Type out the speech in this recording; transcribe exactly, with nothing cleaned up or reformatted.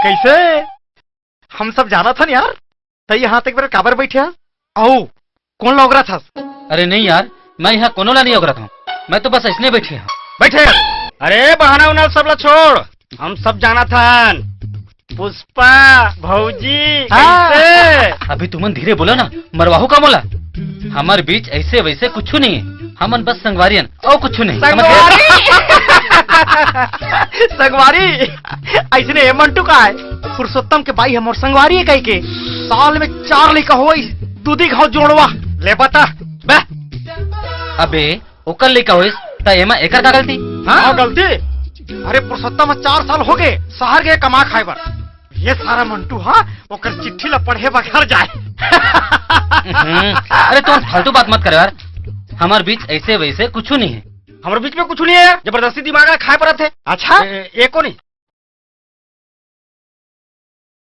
कैसे? हम सब जानत हन यार, तैं यहाँ तक बेर काबर बैठे हस? अउ कोन ला ओगरत हस? अरे नहीं यार, मैं यहाँ कोनो ला नहीं ओगरत हूँ, मैं तो बस ऐसने बैठे हूँ। बैठे? अरे बहाना उना सब ला छोड़, हम सब जानत हन। पुष्पा भौजी, हाँ। कैसे? अभी तुमन धीरे बोलो ना, मरवाहू का मोला। हमर बीच ऐसे वैसे कुछु नहीं है, हमन बस संगवारी हन, अउ कुछु नहीं, समझ गए? संगवारी। संगवारी, ऐसने ए मंटू का है, पुरुषोत्तम के बाई ह मोर संगवारी है कहिके। साल में चार लइका होइस, दूधी घाव जोड़वा। ले बता, बे। अबे, ओकर लइका होइस, त एमा एकर का गलती? हाँ? का गलती? अरे पुरुषोत्तम, चार साल हो गए शहर गए कमा खाए बर। ये सारा मंटू हा ओकर चिट्ठी ला पढ़े बर घर जाए। हम्म, अरे तुम फालतू बात मत कर यार, हमर बीच ऐसे वैसे कुछु नहीं है। हमर बीच में कुछु नहीं है, जबरदस्ती दिमाग ला खाए परत है। अच्छा? ए, एको नहीं।